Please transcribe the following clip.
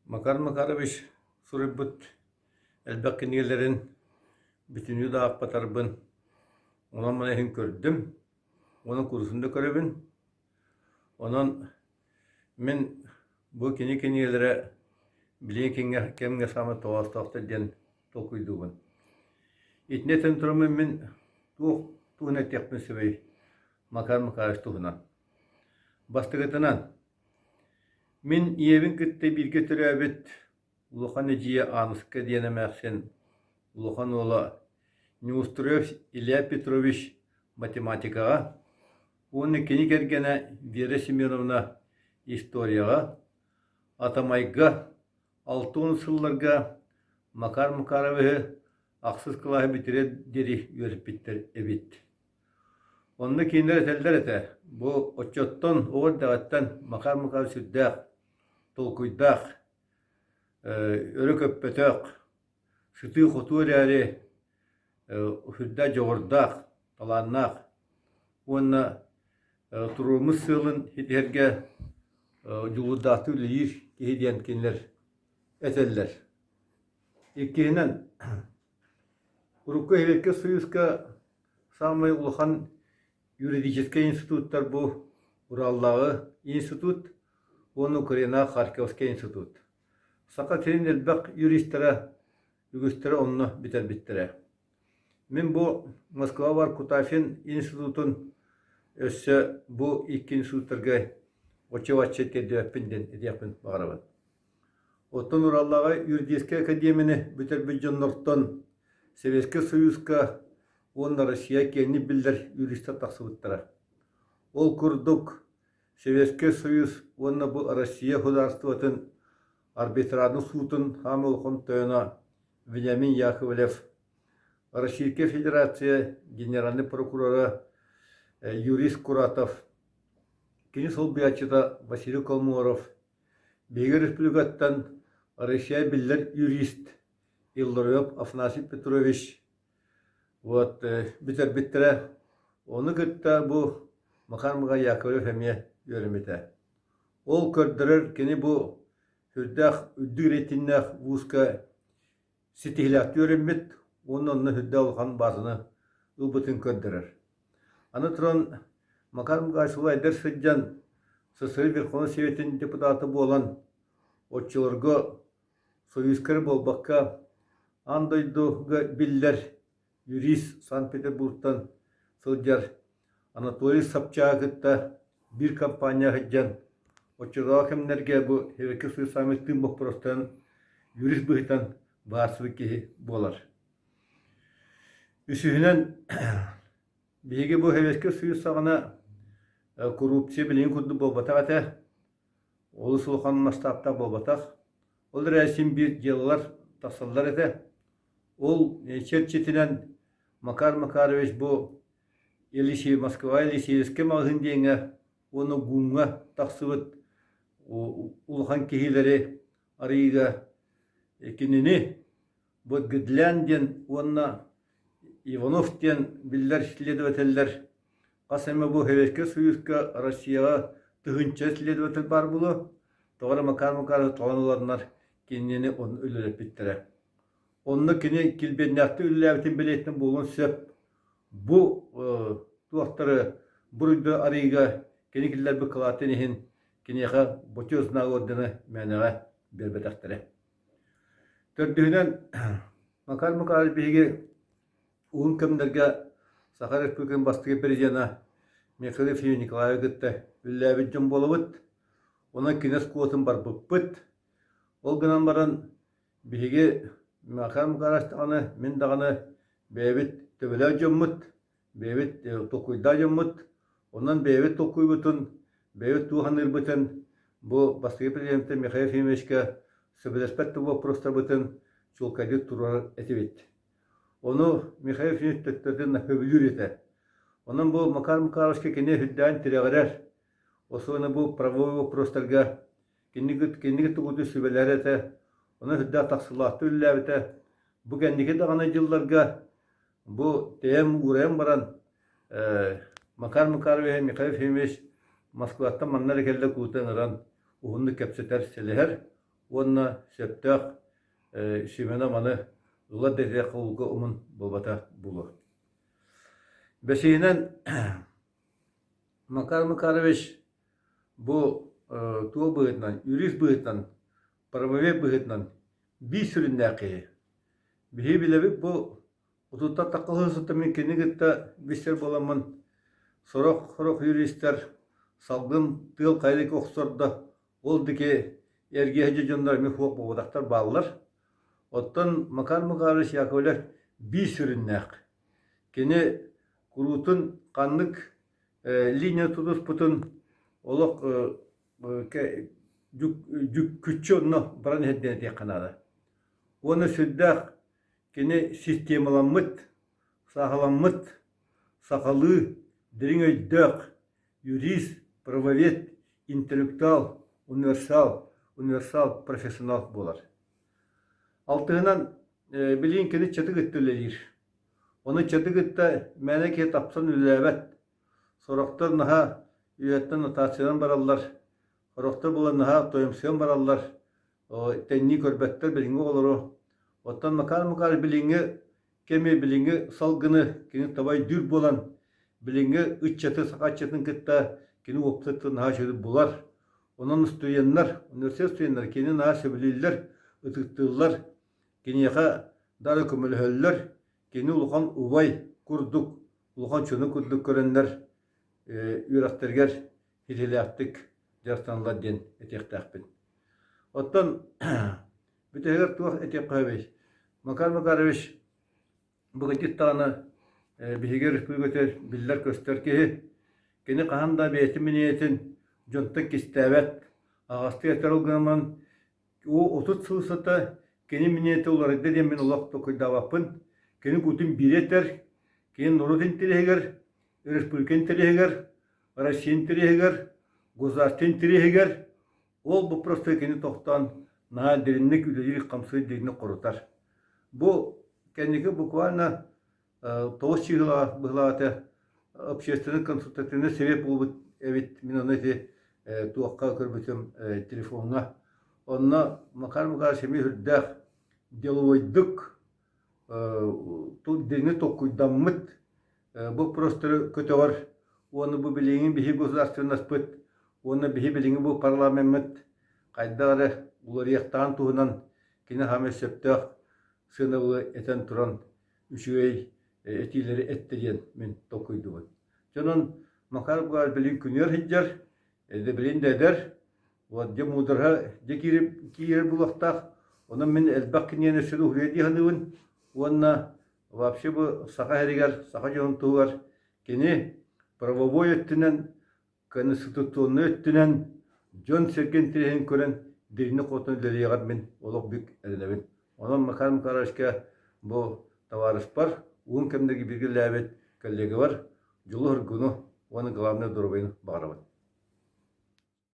Макар Макарович суруйбут элбэх кинигэлэрин бүтүннүү да аахпатарбын, онон-манан иһин көрдүм, уонна куруусун да көрөбүн. Онон мин бу кини кинигэлэрэ билиҥҥи кэмҥэ саамай тоҕоостоохтор диэн толкуйдуубун. Итини этэн тураммын мин туох туһунан этиэхпин сөбүй Макар Макарович туһунан. Бастакытынан, мин ийэбин кытта бииргэ төрөөбүт улахан эдьиийэ Ааныска диэн эмээхсин улахан уола Неустроев Илья Петрович математикаҕа уонна кини кэргэнэ Вера Семеновна историяҕа, Атамайга 60 сылларга Макар Макаровиһы ахсыс кылааһы бүтэрэр диэри үөрэппиттэр эбит. Онно кинилэр этэллэр этэ, бу оччоттон оҕо эрдэҕиттэн Макар Макарович сүрдээх толкуйдаах, өрө көппөтөх, сытыы-хотуу эрээри сүрдээх дьоҕурдаах, талааннаах уонна туруоруммут сыалын ситиһэргэ дьулуурдаахтык үлэлиир киһи диэн кинилэр этэллэр. Иккиһинэн, урукку Сэбиэскэй Союзка саамай улахан юридическай институттар бу Ураллааҕы институт уонна Украина Харьковскай институт. Саха сирин элбэх юристара үгүстэрэ онно бүтэрбиттэрэ. Мин бу Москва бар Кутафин институтун өссө бу икки институттарга оччо-бачча тиэрдибэппин диэн этиэхпин баҕарабын. Оттон Ураллааҕы юридическай академияны бүтэрбит дьоннортон Советскай Союзка уонна Россия киэҥник биллэр юристар тахсыбыттара. Ол курдук, Советскай Союз уонна бу Россия судаарыстыбатын арбитражнай суутун хаамыы улахан тойоно Вениамин Яковлев, Российскай Федерация генеральнай прокурора Юрий Куратов, кини солбуйааччыта Василий Колморов, Биһиги республикаттан Россия биллэр юрист Илларионов Афанасий Петрович вот бүтэрбиттэрэ. Ону кытта бу Макар Михайлович Яковлев эмиэ үөрэммитэ. Ол көрдөрөр кини бу сүрдээх үрдүк рейтиннээх вузка ситиһилээхтик үөрэммит уонна онно сүрдээх улахан баазаны ылбытын көрдөрөр. Аны туран Макар Михайлович эдэр сылдьан СССР Верховнай Советын депутата буолан оччолорго Союзка эрэ буолбакка аан дойдуга биллэр юрист Санкт-Петербургтан сылдьар Анатолий Собчагы кытта биир компания сылдьан оччотооҕу кэмнэргэ бу Советский Союз саамай тыын боппуруостарын юрист быһыытынан быһаарсыбыт киһи буолар. Үсүһүнэн, биһиги бу Советский Союз саҕана коррупция билигин курдук буолбатах этэ. Олус улахан масштабтаах буолбатах. Ол эрээри син биир дьыалалар тахсаллар этэ. Ол чэрчитинэн Макар Макарович бу Елисей Москва Елисеевскэй маҕаһыын диэҥҥэ уонна ГУМҥа тахсыбыт улахан киһилэри арыйыыга кинини бу Гдлян диэн уонна Иванов диэн биллэр следователлэр хас эмэ бу Советскай Союзка Россияҕа тыһыынча следователь баар буолуо тоҕо эрэ Макар Макарович тоҕон ыланнар кинини онно үлэлэппиттэрэ. Онно кини килбиэннээхтик үлэлээбитин бэлиэтинэн буолуон сөп. Бу туохтары буруйду арыйыыга кини киллэрбит кылаатын иһин киниэхэ Бочуот знак ордена мээнэҕэ биэрбэтэхтэрэ. Төрдүһүнэн, Макар Макарович биһиги уһун кэмнэргэ Саха Республикатын бастакы президена Михаил Ефимович Николаевы кытта үлэлээбит дьон буолабыт. Онон кини оскуолатын барбыппыт. Ол гынан баран Биһиги Макар Макарович даҕаны, мин даҕаны бэйэбит төбөлөөх дьоммут, бэйэбит толкуйдаах дьоммут. Онон бэйэбит толкуйбутун, бэйэбит туох аныырбытын бу бастакы президенттэр Михаил Ефимовичка сөбүлэспэт да боппуруостарбытын чуолкайдык туруорар этибит. Ону Михаил Ефимович төттөрүтүн сөбүлүүр этэ. Онон бу Макар Макаровичка кини үрдээн тирэҕирэр. Особенно бу правовой вопростарга Кинигэ тугуту сүбэлэр этэ, онон сүрдээх тахсыылаахтык үлэлээбитэ. Бу кэнники даҕаны дьылларга бу тэйэн уурайан баран Макар Макарович Михаил Ефимович Москваттан манна эрэ кэллэ куутан ыран уһуннук кэпсэтэр, сэлэһэр. уонна сөптөөх сүбэни-аманы ылар да этиэххэ ууга умун буолбата буолуо. Бэсиһинэн, Макар Макарович бу туох быһыытынан, юрист быһыытынан, правовед быһыытынан биир сүрүннээх киһи. Биһиги билэбит бу Утуттан таххалыы сытта мин кини кытта билсэр буоламмын, сорох-сорох юристар салгын тыал хайа охсор да, ол диэки эргиһэ дьоннор эмиэ суох буолбатахтар бааллар. Оттон Макар Макарович Яковлев биир сүрүннээх. Кини куруутун ханнык линия тутуспутун олох дьүккүччү онно баран иһэрдиэн этиэххэ наада. Уонна сүрдээх Кини системаламмыт, сааһыламмыт, сахалыы дириҥ өйдөөх юрист, правовед, интеллектуал, универсал, универсал профессионал буолар. Алтыһынан, билигин кини чаты кытта үлэлиир. Ону чаты кытта мээнэ киһи тапсан үлэлээбэт. Сорохтор наһаа үйэттэн нотациянан бараллар, сорохтор буолан наһаа тойомсуйан бараллар. Тэҥнии көрбөттөр билиҥҥи оҕолору. Оттон Макар Макарович билиҥҥи кэми, билиҥҥи салгыны кини таба өйдүүр буолан, билиҥҥи ыччаты, саха ыччатын кытта кини уопсай наһаа үчүгэйдик булар. Онон устудьуоннар, университет устудьуоннара кини наһаа сөбүлүүллэр, ытыктыыллар, киниэхэ дары көмөлөһөллөр. Кини улахан убай курдук, улахан чуну курдук көрөннөр үөрэхтэригэр ситиһиилээхтик дьарыктаналлар диэн этиэхтээхпин. Оттон бүтэһигэр туох этиэххэ сөбүй? Макар Макарович быгыдьыт даҕаны биһиги республикатыгар биллэр-көстөр киһи. Кини хаһан да бэйэтин миниэтин дьонтон кистээбэт, аҕастыы этэр ол гынан Оо, 30 сыл устата кини миниэтэ уларыйда диэн мин олох толкуйдаабаппын. Кини куутун биирэ этэр, кини норуот интэриэһигэр, республика интэриэһигэр, Россия интэриэһигэр, государство интэриэһигэр ол боппуруостары кини тохтоон наһаа дириҥник үлэлиир-хамсыыр дириҥник хорутар. Бу кэнники буквально тоҕус чыыһылаах быһылаата общественный консультативный совет буолбут эбит. Мин ону ити туохха көрбүтүм телефоҥҥа. Онно Макар Макарович эмиэ үрдээх деловойдук дириҥник толкуйдаммыт боппуруостары көтөҕөр уонна бу билиҥҥи биһи государственноспыт уонна биһи билиҥҥи бу парламеммыт хайдах эрэ уларыйыахтааҕын туһунан кини хаамай сөптөөх сыанабылы этэн туран үчүгэй этиилэри эттэ диэн мин толкуйдубун. Дьонун Макар Бугар билин күнүөр сылдьар, билин да эдэр, вот дьэ муудараһа дьэ киирэр булуохтаах. Онон мин элбэх кинигэни өссө да уһуйа дии саныыбын уонна Вообще бу саха сиригэр, саха дьонун туһугар кини правовой өттүнэн, конституционнай өттүнэн дьон-сэргэ интэриэһин көрөн дириҥник хотун үлэлиэҕэр мин олох бүк эрэнэбин. Онон Макар Макаровичка бу табаарыспар, уһун кэмнэргэ бииргэ үлэлээбит коллегабар дьолу-соргуну уонна главное доруобуйаны баҕарабын.